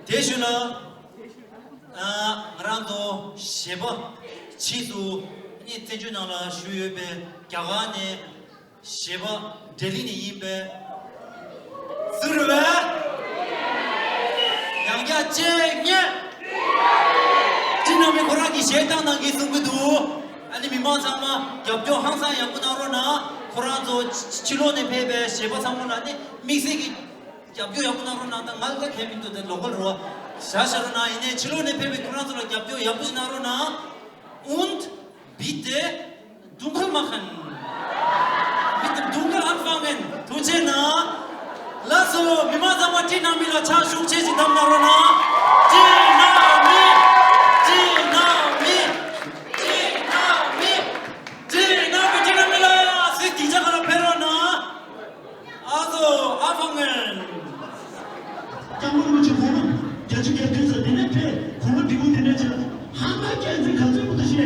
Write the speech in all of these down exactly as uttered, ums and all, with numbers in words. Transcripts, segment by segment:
དེ་ཞུ་ན། ཨ། ང་རང་ཚོ་གཞས་པ་ཕྱིས་སུ་ནི་བཙན་བྱོལ་ནང་ལ་བཞུགས་ཡོད་པའི་རྒྱ་གར་ནས་གཞས་པ་ལྡི་ལི་ནས་ཡིན་པའི་ཟུར་བའི་ཡང་བསྐྱར་གཅིག་ཉིད་ཅི་ནང་མི་ཁོ་རང་གི་གཞས་བཏང་གནང་གི་གསུང་གི་འདུག་ཨ་ནི་མི་མང་ཚང་མ་རྒྱབ་སྐྱོར་ཧང་སང་ཡག་པོ་གནང་རོགས་གནང་། ཁོ་རང་ཚོ་ཕྱི་ཕྱི་ལོགས་ནས་ཕེབས་པའི་གཞས་པ་ཚང་མ་ལ་ནི་དམིགས་བསལ་གྱི་རྒྱབ་སྐྱོར་ཡག་པོ་གནང་རོགས་གནང་། ད་ང་ལ་ད་གལ་མི་འདུག་ད་ལོ་ཀལ་རེད་བ། བཞག་བཞག་རོགས་གནང་། ཡིན་ནའི་ཕྱི་ལོགས་ནས་ཕེབས་པའི་ཁོ་རང་ཚོ་ལ་རྒྱབ་སྐྱོར་ཡག་པོ་ཞིག་གནང་རོགས་གནང་། Und bitte dunkel machen. Mit dem Dunkel anfangen. ཐུགས་རྗེ་གནང་། ལགས་སོ། མི་མང་ཚང་མ་བཀྲིས་རྣམ་གཉིས་ལ་ཕྱག་ཤུགས་ཆེ་ཞིག་བརྡབ་གནང་རོགས་གནང་། བཀྲིས་རྣམ་གཉིས། བཀྲིས་རྣམ་གཉིས། བཀྲིས་རྣམ་གཉིས། བཀྲིས་རྣམ་གཉིས། བཀྲིས་རྣམ་གཉིས་ལ་སྲིད་སྡིངས་ཆ་ཁ་ལ་ཕེབས་རོགས་གནང་། ཨ་ཟོ། ཨ་ཕ་ངན། སྐྱབས་མགོན་རིན་པོ་ཆེ་དགུང་ལོ་བརྒྱད་ཅུ་གྱ་བདུན་ཙམ། དེ་ནས་ཕེབས། དགུང་ལོ་འདི་མོ་དེ་ནས་ཕྱིན། ཧ་ལམ་སྐྱག་རྫུན་ག་ཚོད་པོ་དེ་བཤད།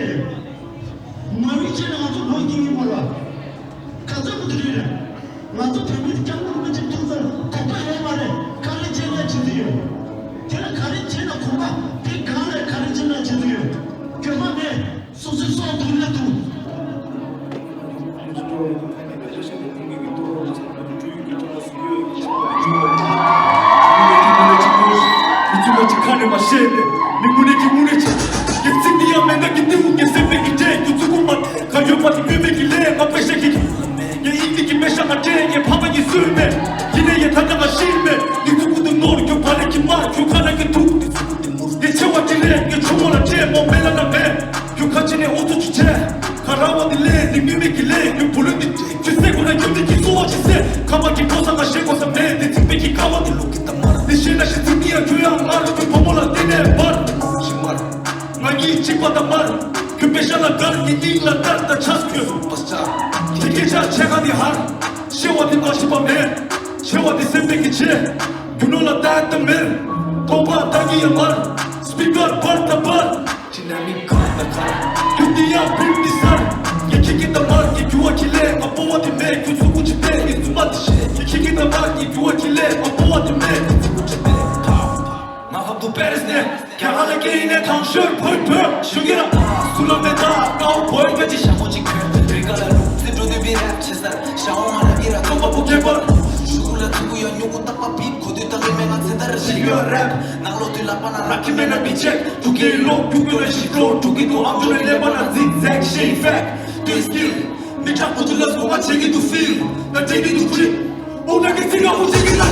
མ་རིག་ཆེ་ན་ང་ཚོ་ལོ་རྒྱུས་ཡིན་པ་ལ། ག་ཚོད་པོ་དེ་རེད། ང་ཚོ་བོད་མི་སྐྱབས་མགོན་རིན་པོ་ཆེ་ཐུགས་བསམ་དགོངས་པ་ཡོད་མ་རེད། ག་རེ་བྱས་ན་བྱེད་ཀྱི་ཡོད། དེ་ལ་ག་རེ་བྱས་ན་གོམ་པ་དེ་སྒང་ལ་ག་རེ་བྱས་ན་བྱེད་ཀྱི་ཡོད། སྐྱོན་མ་མེད། སོ་སོའི་སྲོག་ཐོག་ནས་ཐུག་ཁྱོད་ཁ་ཅིག་ནས་ཨོ་ཚོ་ཅི་ཁ་ནས་མ་ཤེས་མེད། ཁྱོད་ཁ་ཅིག་ནས་ཨོ་ཚོ་ཅི་བྱས། ཁ་ར་བ་དེ་ལས་དེ་མི་མེད་ཀྱི་ལས་དེ་བུ་ལོན་དེ་ཁྱོད་སེ་གོ་ན་ཁྱོད་དེ་ཁྱི་སོ་བ་ཅི་སེ་ཁ་མ་ཁྱི་ཁོ་ས་ང་ཤེས་གོ་ས་མེད། དེ་ཚིག་པའི་ཁྱི་ཁ་བ་དེ་ལུག་གི་ད་མར་དེ་ཤེས་ན་ཤི་ཚིག་དེ་ཡང་ཁྱོད་ཡང་ང་ལུག་གི་བུ་མོ་ལ་དེ་ནས་བར་ཤི་མར་ང་གཉིས་གཅིག་པ་ད་མར་ཁྱོད་པེ་ཤ་ལ་དགར་ངའི་སྙིང་ལ་དཀར་ད་ཆགས་ཁྱོད་སུ་པ་ཤ་ཁྱི་སྐད་ཆ་ཆེ་ཁ་དེ་ཧར་ཤེས་བ་དེ་མ་ཤི་བ་མེད། ཆེ་བ་དེ་སེམས་པའི་གི་ཆེ། རྒྱུ་ནོར་ལ་ལྟ་ལྟ་མེར། ཐོག་པ་ལྟ་གི་ཡ་མར། སྤི་ཀར་བར་ལྟ་བར། ཅི་ན་མི་གང་ལྟ་གར། རྒྱུ་དེ་ཡ་བིར་དེ་སར། ཡ་ཁྱི་ཁྱི་ལྟ་མར་གྱི་རྒྱུ་བ་ཁྱི་ལས་ང་པོ་བ་དེ་མེད་ཁྱོད་ཚུ་གུ་ཅི་ཏེ་ཡི་ཚུ་མ་དེ་ཤེས། ཡ་ཁྱི་ཁྱི་ལྟ་མར་གྱི་རྒྱུ་བ་ཁྱི་ལས་ང་པོ་བ་དེ་མེད་ཁྱོད་ཚུ་གུ་ཅི་ཏེ། ང་ཧབ་ཏུ་པེ་རིས་ནས། རྒྱ་གར་ལ་སྐྱེས་ཡིན་ནས་དང་ཤོར་བོད་བོད་ཞུ་གི་ར། སུ་ལ་མེད་ད་ཀའོ་བོད་སྐད་ཅིག་ཞྭ་མོ་ཅིག་གོན། རི་ཀ་ལ་ལུག་རྩི་འགྲོ་དུས་བི་རེབ་ཆེ་སར་ཞྭ་འོང་ང་ལ་འདི་ར་ཚོང་པ་པོ་ཁྱད་པར། ཞུ་གུ་ལ་ཚུ་གུ་ཡ་ཉུ་གུ་ཏག་པ་བིབ་གོ་དུས་ཏག་གི་མེད་ང་ཚེ་ད་ར་ཞིག་ཡོད་རེབ། ནང་ལོག་དུས་ལག་པ་ན་རག་གི་མེད་ན་བི་ཅེག་དུ་གི་ལོག་རྒྱུག་རྒྱུ་ལ་ཞིག་འགྲོ་དུ་གི་དུ་ཨམ་ཅོ་ལ་ལེ་པ་ན་ཛིག་ཛེག་ཤེ་ཕེག་དུས་སྐིལ། མི་དྲག་པོ་དུ་ལ་སྒོ་ང་ཆེ་གི་དུ་ཕིལ། ད་དེ་གི་དུ་ཁྲིད། འོ་ན་གི་ཚིག་ལ་འོ་ཚིག་གི་ལ།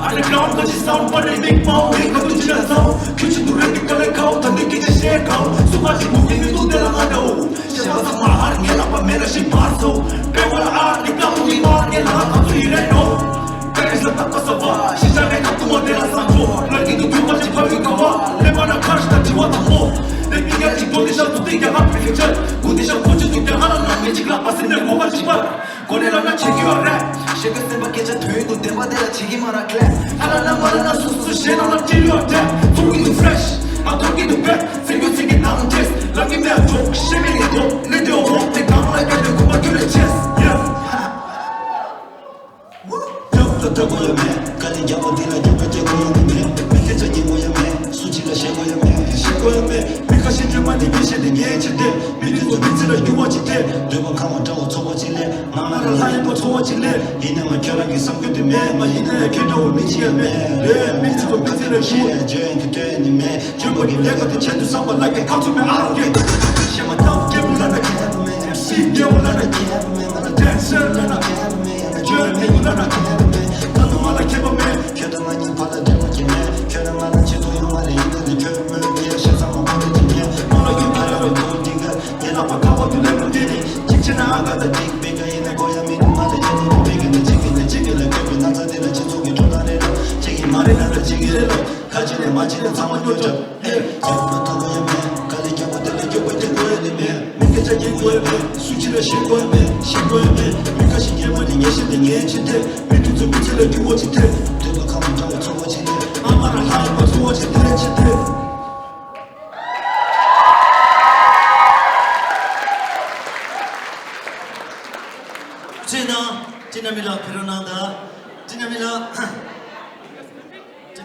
ཨ་ནི་གྲང་ག་ཅི་སམ་པ་རེ་མིག་པའོ་ཧེ་ག་དུ་ཅི་ལ་ཚའོ། ཁྱུ་ཅི་དུ་རེ་གི་ཀ་ལེ་ཁའོ་ད་འདི་གི་ཅི་ཤེ་ཁའོ། སུ་མ་ཅི་མུ་གི་མི་དུ་དེ་ལ་ང་འདའོ། ཤེ་བ་ས་མ་ཧར་ངེ་ལ་པ་མེ་ལ་ཤི་བར་སོ། པེ་བ་ལ་ཨ་ནི་ཀ་མུ་གི་མ་ངེ་ལ་ང་ཚུ་ཡི་རེ་ནོ། པེ་རི་སི་ལ་ཏག་པ་ས་བ་ཤི་ཅ་ནེ་ཁ་ཏུ་མ་དེ་ལ་སང་ཁོ། ལ་གི་དུ་དུ་མ་ཅི་ཕ་བི་ཀ་བ། ལེ་མ་ན་ཁར་ཤ་ཏ་ཅི་བ་ཏང་མོ། ལེ་ཀི་ཡ་ཅི་དོ་དི་ཤ་དུ་ཏི་ཀྱ་ཧ་པི་ཁེ་ཅར། གུ་ཏི་ཤ་ཁོ་ཅི་དུ་ཀྱ་ཧ་ལ་ན་མི་ཅིག་ལ་པ་སི་ནེ་གོ་བ་ཅི་པར། གོ་ནེ་ལ་ན་ཆེ་གི་བ་རེ། ཤེ་ག་སེམས་པ་སྐད་ཆ་དོན་དུ་བདེན་པ་དེ་ལ་ཆེ་གི་མ་ར་ཀླད། ཧ་ལ་ན་མ་ར་ན་སུ་སུ་ཤེ་ན་ལ་ཏི་རི་བ་ཏེ། ཚོ་གི་དུ་ཕྲེཤ། ང་ཐོར་གི་དུ་བེ། ཚིག་གི་ཚིག་གི་ནང་ཅེས། ལ་གི་མེ་ཐོག་ཤེ་མི་ནི་ཐོག་ནེ་དེ་འོ་ཧོག་ཏེ་གང་ལ་ཀྱ་དེ་གུ་མ་ཀྱུ་ལེ་ཅེས། ཡ། ཡོག་ཏུ་ལྟ་དགོས་ཡ་མེད། དཀའ་ལས་རྒྱག་པ་འདི་ལ་རྒྱབ་ཁ་རྒྱག་དགོས་ཡ་ནི་མེད། མི་སྐད་ཆ་ཉན་དགོས་ཡ་མེད། སུ་གཅིག་ལ་བཤད་དགོས་ཡ་མེད། བཤད་དགོས་ཡ་མེད། མི་ཁ་ཤས་སྐྱོན་མ་ནི་མི་བཤད་དེ་ངས་ཅི་སྟེ། མི་དེ་ཚོ་མི་ཚེ་ལ་འགྱུར་བ་ཅིག་སྟེ། འདོད་པ་ཁ་མ་འདྲ་བ་ཚོར་བ་ཅིག་ལས། ང་ང་ར་ལྷ་ཡིན་པ་ཚོར་བ་ཅིག་ལས། ཡིན་ནའང་ཁྱོད་རང་གི་བསམ་རྒྱུ་དེ་མེད། མ་ཡིན་ན་ཡང་ཁྱོད་འདྲ་བོ་མི་གཅིག་ཡ་མེད་རེད། མི་ཚེ་ཚོ་མི་ཚེ་ལ་ཤི་ཡ་བརྗོད་ཡ་གི་སྟོན་ནི་མེད། བརྗོད་པ་གི་ལས་ཀ་དེ་བྱེད་དུ་བསམ་པ་ལ་ཀའི་ཁ་ཚུགས་མེད་ཨ་རོ་ཀེ། ཤེས་མ་ཐག་སྐྱེ་བོ་ལ་ན་ཁྱད་མེད། སི་སྐྱེ་བོ་ལ་ན་ཁྱད་མེད། ང་ལ་ཏྲེན་སེར་ལ་ན་ཁྱད་མེད། ང་ལ་བརྗོད་མེད་ཡུལ་ལ་ན་ཁྱད་མེད། ད་དུང་ང་ལ་ཁྱད་པར་མེད། ཁྱོད་དང་ང་གཉིས་བར་ལ་འབྲེལ་བ་གྱི་མེད། ཁྱོད་ནི་ང་ལ་ཆེད་དུ་ཡོང་བ་རེད། ཡིན་ན་ནི་ཁྱོད་མོས་ཀྱི་ཤ་ཚ་མ་གོ་རེ་ཅི་ཉེ་མོ་ལ་ཡུལ་ཁ་ར་རེ་གོ་འདི་ག་ཡིན་ལག་པ་ཁ་བ་དུ་ལེ་མོ་འདི་ནི་གཅིག་བྱས་ན་ཨ་ག་ད་འགྲིག་པའི་ག་ཡིན་ན་གོ་ཡ་མི་འདུག་ང་ལ་ཆེད་དུ་གོ་བའི་ག་ནི་གཅིག་གི་ནི་གཅིག་གི་ལ་གོ་བའི་ན་ཚ་འདི་ལ་སྤྱི་ཚོགས་ཀྱི་འཕྲོ་བརླག་རེད་ལ་གཅིག་གི་མ་རེད་ན་ལ་གཅིག་གི་རེད་ལ། ཁ་ཅིག་ནས་མ་ཅིག་ནས་ཚང་མ་སྐྱོར་བྱ། ཨེ། ཚང་མ་ཐོག་གོ་ཡ་མེད། དཀའ་ལས་རྒྱག་པ་དེ་ལས་སྐྱོབ་པ་དེ་དགོས་ཡ་ནི་མེད། མི་སྐད་ཆ་རྒྱག་དགོས་ཡ་མེད། སུ་ཅི་ལ་ཤེས་དགོས་ཡ་མེད། ཤེས་དགོས་ཡ་མེད། མི་ཁ་ཤས་སྐྱེས་པ་ནི་ངས་ཤེས་ཏེ་ངས་ཤེས་ཏེ། མི་དེ་ཚོ་མི་ཚེ་ལ་འགྱུར་བ་ཅིག་ཐེབས། འདོད་